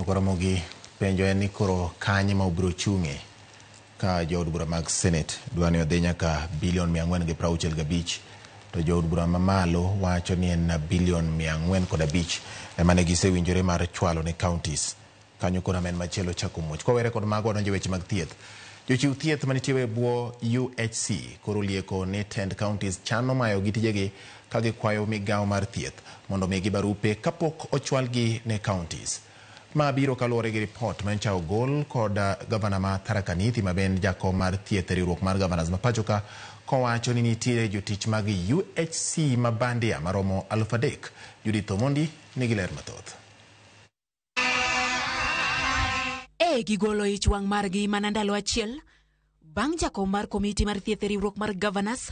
Nyakwa Ramogi, penjo en ni koro kanye ma ubiro chung'e ka jood bura mag Senate dwa ni odhi nyaka bilion 465, to jood bura mamalo wacho ni en bilion 405 ema ne gisewinjore mar chwalo ne counties. Kanyo koro amen machielo chako muoch. Kwawere kod mago, wadonjo e weche mag thieth. Jochiw thieth manitie e bwo UHC koro lieko ni tend counties chano mayogi tijegi ka gikwayo migawo mar thieth mondo omigi barupe kapok ochwalgi ne counties. Ma biro kaluwore gi ripot manyocha ogol kod gavana ma Tharaka Nithi, ma ben jakom mar thieth e riwruok mar governors ma pachoka, kowacho ni nitiere jotich mag UHC ma bandia maromo 3000. Judith Omondi nigi ler mathoth. E gigolo ich wang' margi mana ndalo achiel bang' jakom mar komiti mar thieth e riwruok mar governors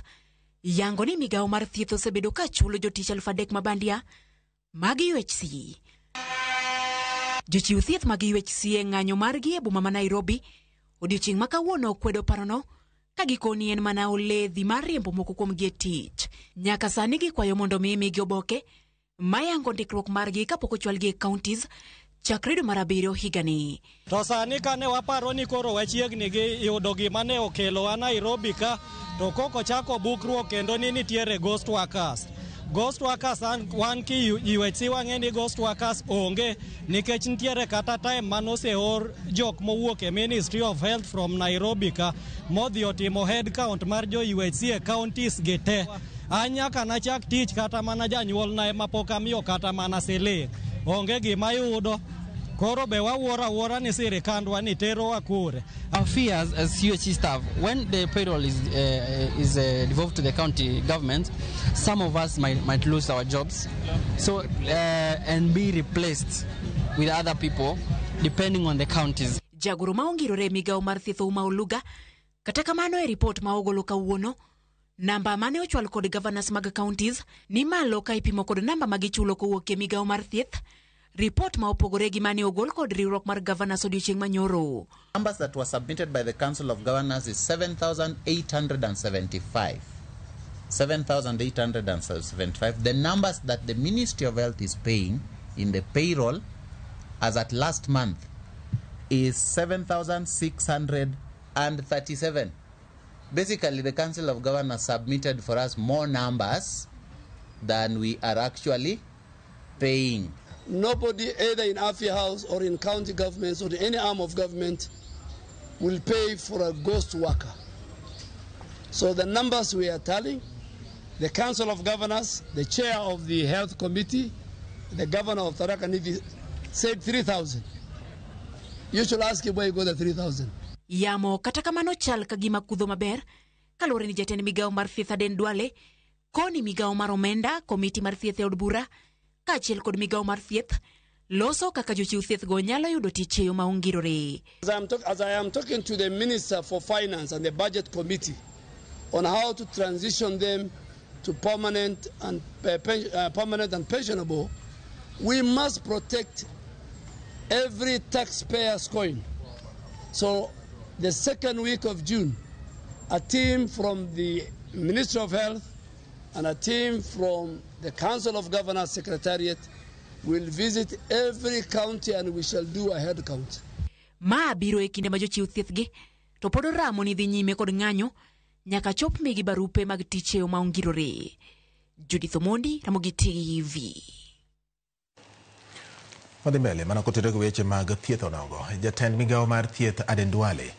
yango ni migawo mar thieth osebedo ka chulo jotich 3000 mabandia mag UHC. Jochiw thieth mag UHC e ng'anyo margi e boma ma Nairobi odiochieng' ma kawuono kwedo parono ka gikoni en mana oledhi mar riembo moko kuomgi e tich. Nyaka sani gikwayo mondo mi migi oboke mayango ndikruok margi kapok ochwalgi e counties chakre dwe mar abiriyo higani. To sani kane waparo ni koro wachiegni gi yudo gima ne okelowa Nairobi ka, to koko chako bukruok kendo ni nitiere ghost workers. Ghost workers wan ki UHC wang'e ni ghost workers onge, nikech nitiere kata time manoseor jok mowuok e Ministry of Health from Nairobi ka modhi otimo head count mar jo UHC e counties gi te. An nyaka nachak tich kata mana janyuolna ema pok amiyo kata mana siling'. Onge gima yudo. Koro be wawuoro awuora ni sirikandwa ni terowa kure. Our fears as UHC staff, when the payroll is devolved to the county government, some of us might lose our jobs, so and be replaced with other people, depending on the counties. Jagoro ma ongirore e migawo mar thieth Ouma Oluga, kata kamano, e ripot ma ogolo kawuono, namba mane ochwal kod governors mag counties ni malo ka ipimo kod namba ma gichulo kowuok e migawo mar thieth, ripot ma opogore gi mane ogol kod riwruok mar governors odiochieng' manyoro. Numbers that were submitted by the Council of Governors is 7,875. 7,875. The numbers that the Ministry of Health is paying in the payroll as at last month is 7,637. Basically, the Council of Governors submitted for us more numbers than we are actually paying. Nobody, either in Afia House or in county governments or any arm of government, will pay for a ghost worker. So the numbers we are tallying, the Council of Governors, the chair of the health committee, the governor of Tharaka Nithi said 3,000. You should ask him where he got the 3,000. Yamo kata kamano chal ka gima kudho maber kaluwore ni jatend migawo mar thieth Aden Duale koni migawo mar omenda, komiti mar thieth e od bura kaachiel kod migawo mar thieth loso kaka jochiw thieth go nyalo yudo tich e yo ma ongirore. As I am talking to the Minister for Finance and the Budget Committee on how to transition them to permanent and pensionable, we must protect every taxpayer's coin. So the second week of June, a team from the Ministry of Health and a team from the Council of Governors Secretariat will visit every county and we shall do a head count. Ma biro e kinde ma jochiw thieth gi to pod oramo ni dhi nyime kod ng'anyo nyaka chop migi barupe mag tich e yo ma ongirore. Judith Omondi, Ramogi TV. Wadhi mbele mana kotenore gi weche mag thieth onogo. Jatend migawo mar thieth Aden Duale